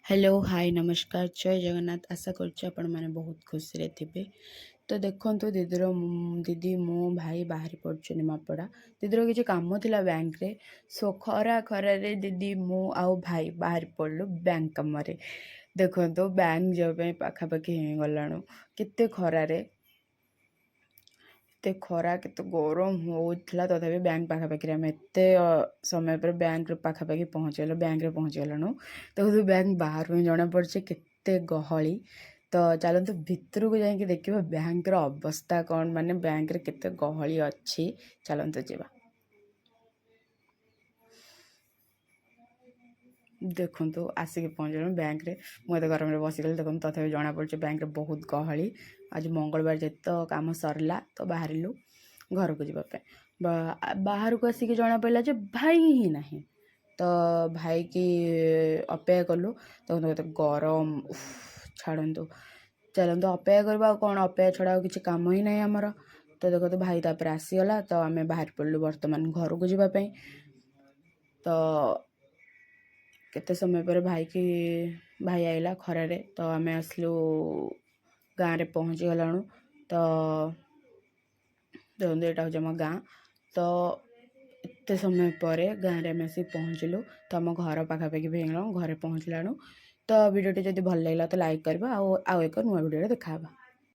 Hello, ହାଏ, ନମସ୍କାର, ଜୟ ଜଗନ୍ନାଥ। ଆଶା କରୁଛି ଆପଣମାନେ ବହୁତ ଖୁସିରେ ଥିବେ। ତ ଦେଖନ୍ତୁ, ଦିଦିର, ଦିଦି, ମୁଁ, ଭାଇ ବାହାରି ପଡ଼ୁଛୁ ନିମାପଡ଼ା। ଦିଦିର କିଛି କାମ ଥିଲା ବ୍ୟାଙ୍କରେ। ସୋ ଖରା ଖରାରେ ଦିଦି, ମୁଁ ଆଉ ଭାଇ ବାହାରି ପଡ଼ିଲୁ ବ୍ୟାଙ୍କ କାମରେ। ଦେଖନ୍ତୁ, ବ୍ୟାଙ୍କ ଯିବା ପାଇଁ ପାଖାପାଖି ହେଇଗଲାଣୁ। କେତେ ଖରାରେ, ଏତେ ଖରା, କେତେ ଗରମ ହେଉଥିଲା, ତଥାପି ବ୍ୟାଙ୍କ ପାଖାପାଖିରେ ଆମେ ଏତେ ସମୟ ପରେ ବ୍ୟାଙ୍କର ପାଖାପାଖି ପହଞ୍ଚିଗଲୁ। ବ୍ୟାଙ୍କରେ ପହଞ୍ଚିଗଲାଣୁ। ଦେଖନ୍ତୁ, ବ୍ୟାଙ୍କ ବାହାରୁ ହିଁ ଜଣାପଡ଼ୁଛି କେତେ ଗହଳି। ତ ଚାଲନ୍ତୁ, ଭିତରକୁ ଯାଇକି ଦେଖିବା ବ୍ୟାଙ୍କର ଅବସ୍ଥା କ'ଣ, ମାନେ ବ୍ୟାଙ୍କରେ କେତେ ଗହଳି ଅଛି। ଚାଲନ୍ତୁ ଯିବା। ଦେଖନ୍ତୁ, ଆସିକି ପହଞ୍ଚିଲୁ ବ୍ୟାଙ୍କରେ। ମୁଁ ଏତେ ଗରମରେ ବସିଗଲି। ଦେଖନ୍ତୁ, ତଥାପି ଜଣାପଡ଼ୁଛି ବ୍ୟାଙ୍କରେ ବହୁତ ଗହଳି। ଆଜି ମଙ୍ଗଳବାର ଯେହେତୁ। ତ କାମ ସରିଲା ତ ବାହାରିଲୁ ଘରକୁ ଯିବା ପାଇଁ। ବାହାରକୁ ଆସିକି ଜଣାପଡ଼ିଲା ଯେ ଭାଇ ହିଁ ନାହିଁ। ତ ଭାଇକି ଅପେକ୍ଷା କଲୁ। ଦେଖନ୍ତୁ, କେତେ ଗରମ, ଛାଡ଼ନ୍ତୁ। ଚାଲନ୍ତୁ, ଅପେକ୍ଷା କରିବା ଆଉ କ'ଣ, ଅପେକ୍ଷା ଛଡ଼ା ଆଉ କିଛି କାମ ହିଁ ନାହିଁ ଆମର। ତ ଦେଖନ୍ତୁ, ଭାଇ ତାପରେ ଆସିଗଲା। ତ ଆମେ ବାହାରି ପଡ଼ିଲୁ ବର୍ତ୍ତମାନ ଘରକୁ ଯିବା ପାଇଁ। ତ କେତେ ସମୟ ପରେ ଭାଇ ଆଇଲା ଖରାରେ। ତ ଆମେ ଆସିଲୁ, ଗାଁରେ ପହଞ୍ଚିଗଲାଣୁ। ତ ଦେଖନ୍ତୁ, ଏଇଟା ହେଉଛି ଆମ ଗାଁ। ତ ଏତେ ସମୟ ପରେ ଗାଁରେ ଆମେ ଆସିକି ପହଞ୍ଚିଲୁ। ତ ଆମ ଘର ପାଖାପାଖି ବି ହେଇଗଲାଣୁ, ଘରେ ପହଞ୍ଚିଲାଣୁ। ତ ଭିଡ଼ିଓଟି ଯଦି ଭଲ ଲାଗିଲା ତ ଲାଇକ୍ କରିବା ଆଉ ଆଉ ଏକ ନୂଆ ଭିଡ଼ିଓରେ ଦେଖା ହେବା।